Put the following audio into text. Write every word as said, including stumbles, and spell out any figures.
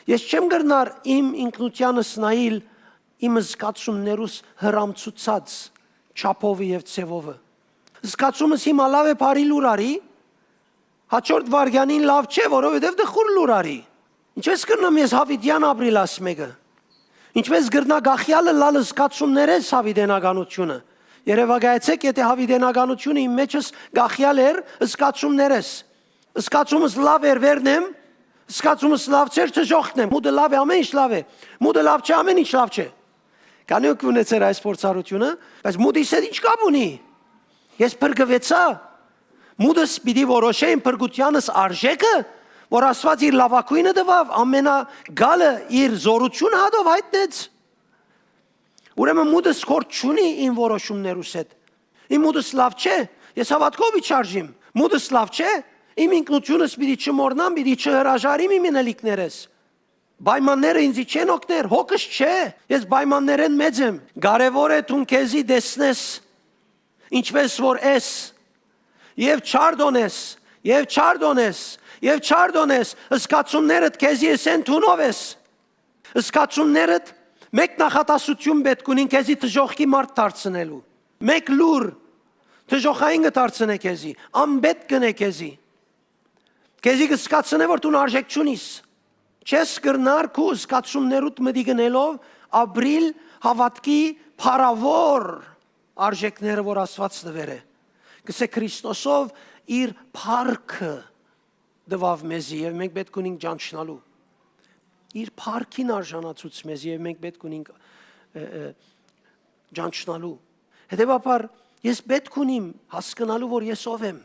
Ես չեմ կրնար իմ ինքնութեանս նայիլ իմ զգացումներուս հրամցուցած չափովը եւ ձեւովը։ Զգացումս հիմա լաւ է, բարի լուր արի, հաջորդ վայրկեանին լաւ չէ, որովհետեւ տխուր լուր արի։ Ինչպես կրնամ ես յաւիտեան ապրիլ, աս մէկը։ Ինչպես կրնայ գախեալը լալ զգացումներես յաւիտենականությունը։ Երեւակայեցէք, եթէ յաւիտենականությունը իմ մեջս գախեալ էր զգացումներես։ Զգացումս լաւ էր, վերնեմ, զգացումս լաւ չէր, դժոխքն եմ, մուտը լաւ է, ամեն ինչ լաւ է, մուտը լաւ չէ, ամեն ինչ լաւ չէ։ Քանի՞ հոգի ունեցեր այս փորձառությունը, բայց մուտիս հետ ինչ կապ ունի։ Ես փրկուեցա, մուտս պիտի որոշէ իմ փրկութեանս արժեքը, որ Աստուած իր լաւագոյնը տուաւ, ամենակալը իր զօրութիւնը հատով յայտնեց։ Ուրեմն մուտս խորտ չունի իմ որոշումներուս հետ։ Իմ մուտս լաւ չէ, ես հաւատքով պիտի շարժիմ։ Մուտս լաւ չէ, իմ ինքնութիւնս պիտի չմոռնամ, պիտի չհրաժարիմ իմ ելիկներէս։ Պայմանները ինձի չեն օգներ, հոգս չէ, ես պայմաններէն մեծ եմ։ Կարեւոր է դուն քեզի տեսնես, ինչպես որ ես, եւ չարդոնես, եւ չարդոնես, եւ չարդոնես, զգացումներդ քեզի ըսեն դու ով ես։ Զգացումներդ մեկ նախատասություն պէտք ունին քեզի դժոխքի մարդ դարձնելու։ Մեկ լուր դժոխային կը դարձնէ քեզի, անպէտք կ'ընէ քեզի։ Քեզի կը զգացնէ, որ դուն արժէք չունիս։ Չես կրնար քու զգացումներուդ մտիկ ընելով ապրիլ հաւատքի փառաւոր արժէքները, որ Աստուած տուեր է։ Կսե Քրիստոսով իր փառքը տուաւ մեզի եւ մենք պէտք ունենք ճանչնալու։ Իր փառքին արժանացուց մեզի եւ մենք պէտք ունենք, ը, ը, ճանչնալու։ Հետեւաբար ես պէտք ունիմ հասկնալու, որ ես ով եմ։